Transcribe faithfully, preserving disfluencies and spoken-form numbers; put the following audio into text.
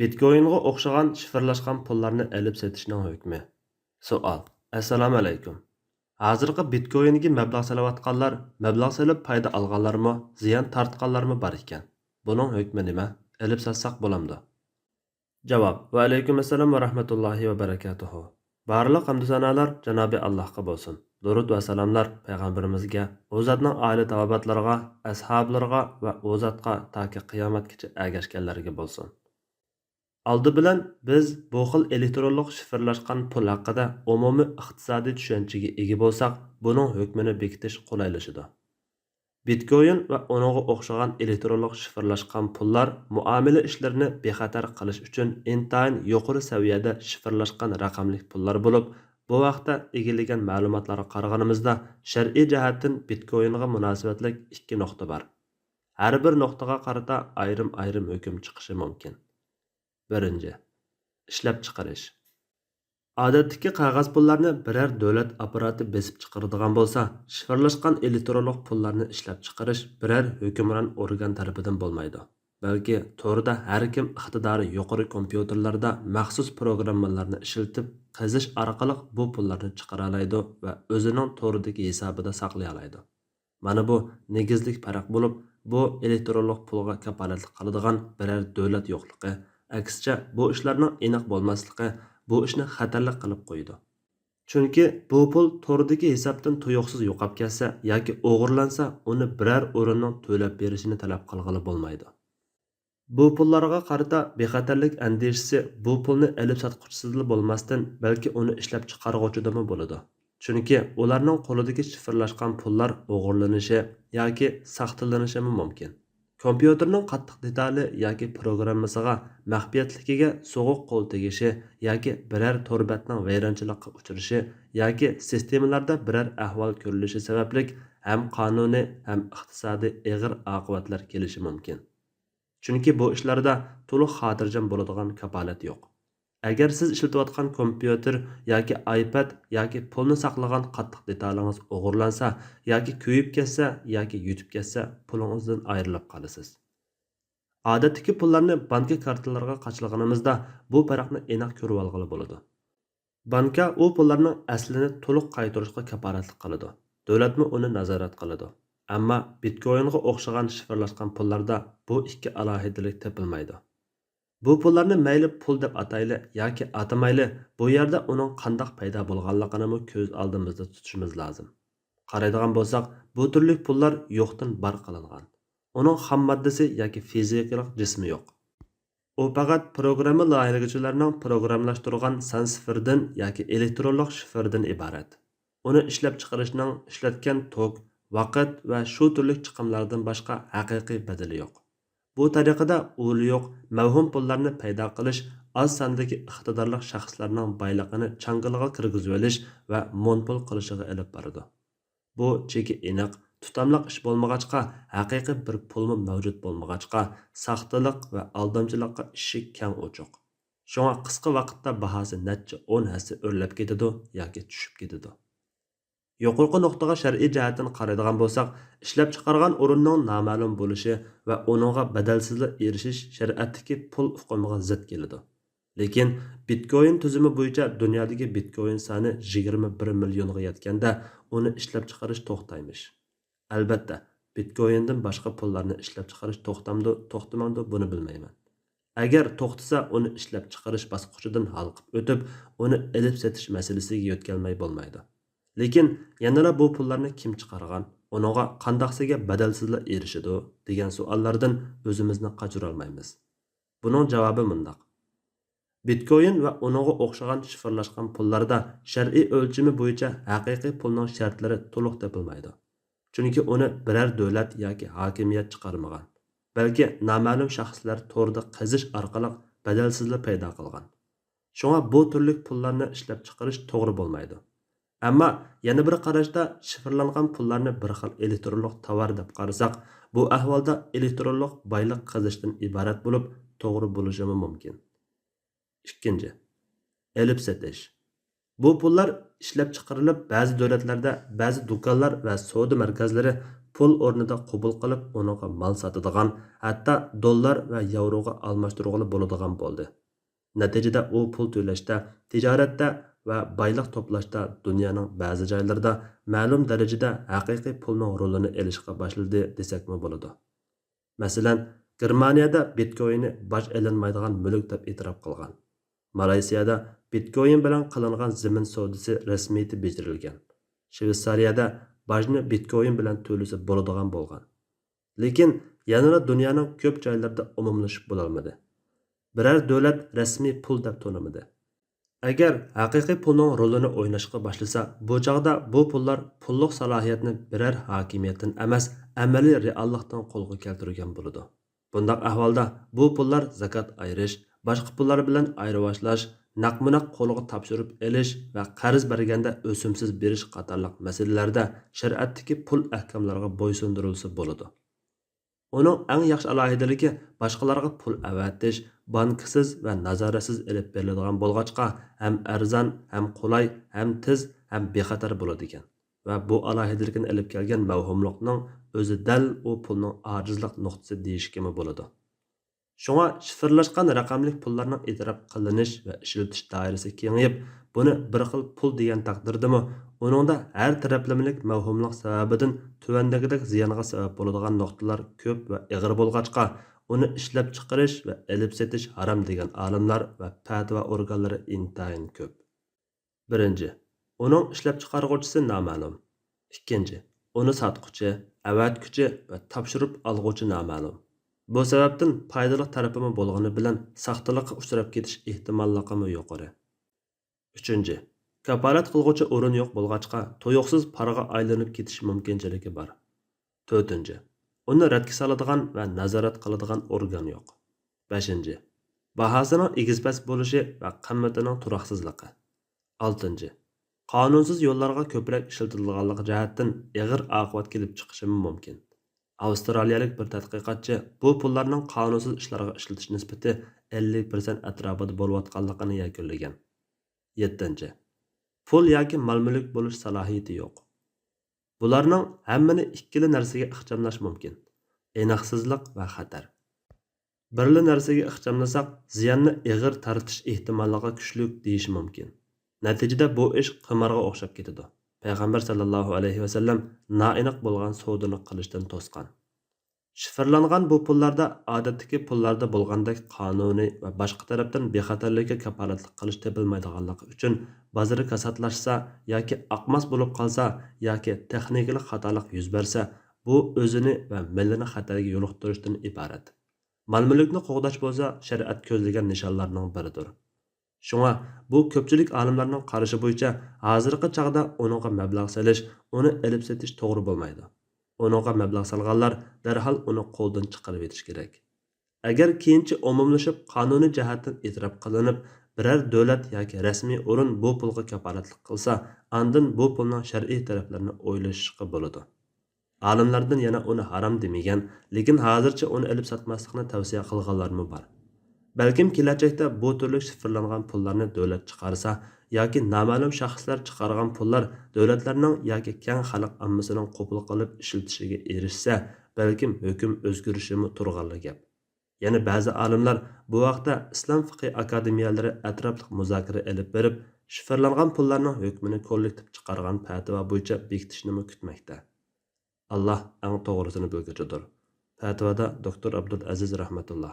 بىتكويىنغا ئوخشىغان شىفىرلاشقان پۇللارنى ئېلىپ سېتىشنىڭ ھۆكمى. سوئال. ئەسسالامۇئەلەيكۇم. ھازىرقى بىتكويىنگە مەبلەغ سېلىۋاتقانلار، مەبلەغ سېلىپ پايدا ئالغانلارمۇ، زىيان تارتقانلارمۇ بار ئىكەن. بۇنىڭ ھۆكمى نېمە؟ ئېلىپ ساتساق بولامدۇ؟ جاۋاب. ۋەئەلەيكۇم ئەسسالام ۋە رەھمەتۇللاھى ۋە بەرەكاتۇھۇ. بارلىق ھەمدۇ سانالار جانابى ئاللاھقا بولسۇن. دۇرۇت ۋە سالاملار پەيغەمبىرىمىزگە، ئۇ زاتنىڭ ئائىلە تاۋابىئاتلىرىغا، ئەسھابلىرىغا ۋە ئۇ زاتقا تاكى قىيامەتكىچە ئەگەشكەنلەرگە بولسۇن. ئالدى بىلەن بىز بۇ خىل ئېلېكترونلۇق شىفىرلاشقان پۇل ھەققىدە ئومۇمىي ئىقتىسادىي چۈشەنچىگە ئىگە بولساق، بۇنىڭ ھۆكمىنى بېكىتىش قولايلىشىدۇ. بىتكويىن ۋە ئۇنىڭغا ئوخشىغان ئېلېكترونلۇق شىفىرلاشقان پۇللار مۇئامىلە ئىشلىرىنى بىخەتەر قىلىش ئۈچۈن ئىنتايىن يۇقىرى سەۋىيەدە شىفىرلاشقان رەقەملىك پۇللار بولۇپ، بۇ ھەقتە ئىگىلىگەن مەلۇماتلارغا قارىغىنىمىزدا، شەرئىي جەھەتتىن بىتكويىنغا مۇناسىۋەتلىك ئىككى نۇقتا بار. ھەر بىر نۇقتىغا قارىتا ئايرىم-ئايرىم ھۆكۈم چىقىشى مۇمكىن. بىرىنچى، ئىشلەپچىقىرىش. ئادەتتىكى قەغەز پۇللارنى بىرەر دۆلەت ئاپپاراتى بېسىپ چىقىرىدىغان بولسا، شىفىرلاشقان ئېلېكترونلۇق پۇللارنى ئىشلەپچىقىرىش بىرەر ھۆكۈمران ئورگان تەرىپىدىن بولمايدۇ، بەلكى توردا ھەر كىم ئىقتىدارى يۇقىرى كومپيۇتېرلاردا مەخسۇس پروگراممىلارنى ئىشلىتىپ، قېزىش ئارقىلىق بۇ پۇللارنى چىقىرالايدۇ ۋە ئۆزىنىڭ توردىكى ھېسابىدا ساقلىيالايدۇ. مانا بۇ نېگىزلىك پەرق بولۇپ، بۇ ئېلېكترونلۇق پۇلغا كاپالەتلىك قىلىدىغان بىرەر دۆلەت يوقلۇقى، ئەكسىچە، بۇ ئىشلارنىڭ ئېنىق بولماسلىقى بۇ ئىشنى خەتەرلىك قىلىپ قويىدۇ. چۈنكى بۇ پۇل توردىكى ھېسابتىن تۇيۇقسىز يوقاپ كەتسە ياكى ئوغرىلانسا، ئۇنى بىرەر ئورۇننىڭ تۆلەپ بېرىشىنى تەلەپ قىلغىلى بولمايدۇ. بۇ پۇللارغا قارىتا بىخەتەرلىك ئەندىشىسى بۇ پۇلنى ئېلىپ ساتقۇچىسىدىلا بولماستىن، بەلكى ئۇنى ئىشلەپچىقارغۇچىدىمۇ بولىدۇ. چۈنكى ئۇلارنىڭ قولىدىكى شىفىرلاشقان پۇللار ئوغرىلىنىشى ياكى ساختىلىنىشىمۇ مۇمكىن. كومپيۇتېرنىڭ قاتتىق دېتالى ياكى پروگراممىسىغا مەخپىيەتلىكىگە سوغۇق قول تېگىشى ياكى بىرەر تور بەتنىڭ ۋەيرانچىلىققا ئۇچرىشى ياكى سىستېمىلاردا بىرەر ئەھۋال كۆرۈلۈشى سەۋەبلىك ھەم قانۇنىي، ھەم ئىقتىسادىي ئېغىر ئاقىۋەتلەر كېلىشى مۇمكىن. چۈنكى بۇ ئىشلاردا تولۇق خاتىرجەم بولىدىغان كاپالەت يوق. ئەگەر سىز ئىشلىتىۋاتقان كومپيۇتېر ياكى ئايپاد ياكى پۇلنى ساقلىغان قاتتىق دېتالىڭىز ئوغرىلانسا ياكى كۆيۈپ كەتسە ياكى يۇتۇپ كەتسە، پۇلىڭىزدىن ئايرىلىپ قالىسىز. ئادەتتىكى پۇللارنى بانكا كارتىلىرىغا قاچىلىغىنىمىزدا بۇ پەرقنى ئېنىق كۆرۈۋالغىلى بولىدۇ. بانكا ئۇ پۇللارنىڭ ئەسلىنى تولۇق قايتۇرۇشقا كاپالەتلىك قىلىدۇ. دۆلەتمۇ ئۇنى نازارەت قىلىدۇ. ئەمما بىتكويىنغا ئوخشىغان شىفىرلاشقان پۇللاردا بۇ ئىككى ئالاھىدىلىك تېپىلمايدۇ. بۇ پۇللارنى مەيلى پۇل دەپ ئاتايلى ياكى ئاتىمايلى، بۇ يەردە ئۇنىڭ قانداق پەيدا بولغانلىقىنىمۇ كۆز ئالدىمىزدا تۇتۇشىمىز لازىم. قارايدىغان بولساق، بۇ تۈرلۈك پۇللار يوقتىن بار قىلىنغان. ئۇنىڭ خام ماددىسى ياكى فىزىكىلىق جىسمى يوق. ئۇ پەقەت پروگرامما لايىھىلىگۈچىلەرنىڭ پروگراممىلاشتۇرغان سان سىفىرىدىن ياكى ئېلېكترونلۇق شىفىرىدىن ئىبارەت. ئۇنى ئىشلەپچىقىرىشنىڭ ئىشلەتكەن توك، ۋاقىت ۋە شۇ تۈرلۈك چىقىملاردىن باشقا ھەقىقىي بەدىلى يوق. بۇ تەرىقىدە ئۇلى يوق، مەۋھۇم پۇللارنى پەيدا قىلىش، ئاز ساندىكى ئىقتىدارلىق شەخسلەرنىڭ بايلىقىنى چاڭگىلىغا كىرگۈزۈۋېلىش ۋە مونوپول قىلىشىغا ئېلىپ بارىدۇ. بۇ چېكى ئېنىق، تۇتاملىق ئىش بولمىغاچقا، ھەقىقىي بىر پۇلمۇ مەۋجۇت بولمىغاچقا، ساختىلىق ۋە ئالدامچىلىققا ئىشىك كەڭ ئوچۇق. شۇڭا قىسقا ۋاقىتتا باھاسى نەچچە ئون ھەسسە ئۆرلەپ كېتىدۇ ياكى چۈشۈپ كېتىدۇ. يۇقىرىقى نۇقتىغا شەرئىي جەھەتتىن قارايدىغان بولساق، ئىشلەپچىقارغان ئورۇننىڭ نامەلۇم بولۇشى ۋە ئۇنىڭغا بەدەلسىزلا ئېرىشىش شەرىئەتتىكى پۇل ئۇقۇمىغا زىت كېلىدۇ. لېكىن بىتكويىن تۈزۈمى بويىچە دۇنيادىكى بىتكويىن سانى يىگىرمە بىر مىليونغا يەتكەندە، ئۇنى ئىشلەپچىقىرىش توختايمىش. ئەلبەتتە، بىتكويىندىن باشقا پۇللارنى ئىشلەپچىقىرىش توختامدۇ، توختىمامدۇ، بۇنى بىلمەيمەن. ئەگەر توختىسا، ئۇنى ئىشلەپچىقىرىش باسقۇچىدىن ھالقىپ ئۆتۈپ، ئۇنى ئېلىپ سېتىش مەسىلىسىگە يۆتكەلمەي بولمايدۇ. لېكىن يەنىلا بۇ پۇللارنى كىم چىقارغان، ئۇنىڭغا قانداقسىگە بەدەلسىزلا ئېرىشىدۇ، دېگەن سوئاللاردىن ئۆزىمىزنى قاچۇرالمايمىز. بۇنىڭ جاۋابى مۇنداق. بىتكويىن ۋە ئۇنىڭغا ئوخشىغان شىفىرلاشقان پۇللاردا شەرئىي ئۆلچىمى بويىچە ھەقىقىي پۇلنىڭ شەرتلىرى تولۇق تېپىلمايدۇ. چۈنكى ئۇنى بىرەر دۆلەت ياكى ھاكىمىيەت چىقارمىغان، بەلكى نامەلۇم شەخسلەر توردا قېزىش ئارقىلىق بەدەلسىزلا پەيدا قىلغان. شۇڭا بۇ تۈرلۈك پۇللارنى ئىشلەپچىقىرىش توغرا بولمايدۇ. ئەمما يەنە بىر قاراشتا شىفىرلانغان پۇللارنى بىر خىل ئېلېكترونلۇق تاۋار دەپ قارىساق، بۇ ئەھۋالدا ئېلېكترونلۇق بايلىق قېزىشتىن ئىبارەت بولۇپ، توغرا بولۇشىمۇ مۇمكىن. ئىككىنچى، ئېلىپ سېتىش. بۇ پۇللار ئىشلەپچىقىرىلىپ، بەزى دۆلەتلەردە بەزى دۇكانلار ۋە سودا مەركەزلىرى پۇل ئورنىدا قوبۇل قىلىپ، ئۇنىڭغا مال ساتىدىغان، ھەتتا دوللار ۋە ياۋروغا ئالماشتۇرغىلى بولىدىغان بولدى. نەتىجىدە ئۇ پۇل تۆلەشتە، تىجارەتتە ۋە بايلىق توپلاشتا دۇنيانىڭ بەزى جايلىرىدا مەلۇم دەرىجىدە ھەقىقىي پۇلنىڭ رولىنى ئېلىشقا باشلىدى دېسەكمۇ بولىدۇ. مەسىلەن، گېرمانىيەدە بىتكويىننى باج ئېلىنمايدىغان مۈلۈك دەپ ئېتىراپ قىلغان. مالايسىيادا بىتكويىن بىلەن قىلىنغان زېمىن سودىسى رەسمىيىتى بېجىرىلگەن. شۋېتسارىيەدە باجنى بىتكويىن بىلەن تۆلىسە بولىدىغان بولغان. لېكىن يەنىلا دۇنيانىڭ كۆپ جايلىرىدا ئومۇملىشىپ بولالمىدى. بىرەر دۆلەت رەسمىي پۇل دەپ تونۇمىدى. ئەگەر ھەقىقىي پۇلنىڭ رولىنى ئويناشقا باشلىسا، بۇ چاغدا بۇ پۇللار پۇللۇق سالاھىيەتنى بىرەر ھاكىمىيەتتىن ئەمەس، ئەمەلىي رېئاللىقتىن قولغا كەلتۈرگەن بولىدۇ. بۇنداق ئەھۋالدا بۇ پۇللار زاكات ئايرىش، باشقا پۇللار بىلەن ئايرىۋاشلاش، نەقمۇنەق قولغا تاپشۇرۇپ ئېلىش ۋە قەرز بەرگەندە ئۆسۈمسىز بېرىش قاتارلىق مەسىلىلەردە شەرىئەتتىكى پۇل ئەھكاملىرىغا بويسۇندۇرۇلسا بولىدۇ. ئۇنىڭ ئەڭ ياخشى ئالاھىدىلىكى باشقىلارغا پۇل ئەۋەتىش بانكىسىز ۋە نازارەتسىز ئېلىپ بېرىلىدىغان بولغاچقا، ھەم ئەرزان، ھەم قولاي، ھەم تېز، ھەم بىخەتەر بولىدىكەن. ۋە بۇ ئالاھىدىلىكنى ئېلىپ كەلگەن مەۋھۇملۇقنىڭ ئۆزى دەل ئۇ پۇلنىڭ ئاجىزلىق نۇقتىسى دېيىشكىمۇ بولىدۇ. شۇڭا شىفىرلاشقان رەقەملىك پۇللارنىڭ ئېتىراپ قىلىنىش ۋە ئىشلىتىش دائىرىسى كېڭىيىپ، بۇنى بىر خىل پۇل دېگەن تەقدىردىمۇ، ئۇنىڭدا ھەر تەرەپلىمىلىك مەۋھۇملۇق سەۋەبىدىن تۆۋەندىكىدەك زىيانغا سەۋەب بولىدىغان نۇقتىلار كۆپ ۋە ئېغىر بولغاچقا، ئۇنى ئىشلەپچىقىرىش ۋە ئېلىپ سېتىش ھارام دېگەن ئالىملار ۋە پەتىۋا ئورگانلىرى ئىنتايىن كۆپ. بىرىنچى، ئۇنىڭ ئىشلەپچىقارغۇچىسى نامەلۇم. ئىككىنچى، ئۇنى ساتقۇچى، ئەۋەتكۈچى ۋە تاپشۇرۇپ ئالغۇچى نامەلۇم. بۇ سەۋەبتىن پايدىلىق تەرىپىمۇ بولغىنى بىلەن ساختىلىققا ئۇچراپ كېتىش ئېھتىماللىقىمۇ يۇقىرى. ئۈچىنچى، كاپالەت قىلغۇچى ئورۇن يوق بولغاچقا، تۇيۇقسىز پارىغا ئايلىنىپ كېتىش مۇمكىنچىلىكى بار. تۆتىنچى، ئۇنى رەتكە سالىدىغان ۋە نازارەت قىلىدىغان ئورگان يوق. بەشىنچى، باھاسىنىڭ ئېگىز-پەس بولۇشى ۋە قىممىتىنىڭ تۇراقسىزلىقى. ئالتىنچى، قانۇنسىز يوللارغا كۆپرەك ئىشلىتىلىدىغانلىقى جەھەتتىن ئېغىر ئاقىۋەت كېلىپ چىقىشىمۇ مۇمكىن. ئاۋسترالىيەلىك بىر تەتقىقاتچى بۇ پۇللارنىڭ قانۇنسىز ئىشلارغا ئىشلىتىش نىسبىتى ئەللىك پىرسەنت ئەتراپىدا بولۇۋاتقانلىقىنى يەكۈنلىگەن. يەتتىنچى، پۇل ياكى مال-مۈلۈك بولۇش سالاھىيىتى يوق. بۇلارنىڭ ھەممىنى ئىككىلا نەرسىگە ئىخچاملاش مۇمكىن: ئېنىقسىزلىق ۋە خەتەر. بىرلا نەرسىگە ئىخچاملىساق، زىياننى ئېغىر تارتىش ئېھتىماللىقى كۈچلۈك دېيىش مۇمكىن. نەتىجىدە بۇ ئىش قىمارغا ئوخشاپ كېتىدۇ. پەيغەمبەر ساللاللاھۇ ئەلەيھى ۋەسەللەم نائېنىق بولغان سودىنى قىلىشتىن توسقان. شىفىرلانغان بۇ پۇللاردا ئادەتتىكى پۇللاردا بولغاندەك قانۇنىي ۋە باشقا تەرەپتىن بىخەتەرلىككە كاپالەتلىك قىلىش تېپىلمايدىغانلىقى ئۈچۈن، بازىرى كاساتلاشسا ياكى ئاقماس بولۇپ قالسا ياكى تېخنىكىلىق خاتالىق يۈز بەرسە، بۇ ئۆزىنى ۋە مىللىنى خەتەرگە يولۇقتۇرۇشتىن ئىبارەت. مال-مۈلۈكنى قوغداش بولسا شەرىئەت كۆزلىگەن نىشانلارنىڭ بىرىدۇر. شۇڭا بۇ كۆپچىلىك ئالىملارنىڭ قارىشى بويىچە، ھازىرقى چاغدا ئۇنىڭغا مەبلەغ سېلىش، ئۇنى ئېلىپ سېتىش توغرا بولمايدۇ. ئۇنىڭغا مەبلەغ سالغانلار دەرھال ئۇنى قولدىن چىقىرىۋېتىش كېرەك. ئەگەر كېيىنچە ئومۇملىشىپ قانۇنىي جەھەتتىن ئېتىراپ قىلىنىپ، بىرەر دۆلەت ياكى رەسمىي ئورۇن بۇ پۇلغا كاپالەتلىك قىلسا، ئاندىن بۇ پۇلنىڭ شەرئىي تەرەپلىرىنى ئويلىشىشقا بولىدۇ. ئالىملاردىن يەنە ئۇنى ھارام دېمىگەن، لېكىن ھازىرچە ئۇنى ئېلىپ ساتماسلىقنى تەۋسىيە قىلغانلارمۇ بار. بەلكىم كېلەچەكتە بۇ تۈرلۈك شىفىرلانغان پۇللارنى دۆلەت چىقارسا ياكى نامەلۇم شەخسلەر چىقارغان پۇللار دۆلەتلەرنىڭ ياكى كەڭ خەلق ئاممىسىنىڭ قوبۇل قىلىپ ئىشلىتىشىگە ئېرىشسە، بەلكىم ھۆكۈم ئۆزگىرىشىمۇ تۇرغانلا گەپ. يەنە بەزى ئالىملار بۇ ھەقتە ئىسلام فىقھى ئاكادېمىيەلىرى ئەتراپلىق مۇزاكىرە ئېلىپ بېرىپ، شىفىرلانغان پۇللارنىڭ ھۆكمىنى كوللېكتىپ چىقارغان پەتىۋا بويىچە بېكىتىشنىمۇ كۈتمەكتە. ئاللا ئەڭ توغرىسىنى بىلگۈچىدۇر. پەتىۋادا دوكتور ئابدۇلئەزىز رەھمەتۇللا.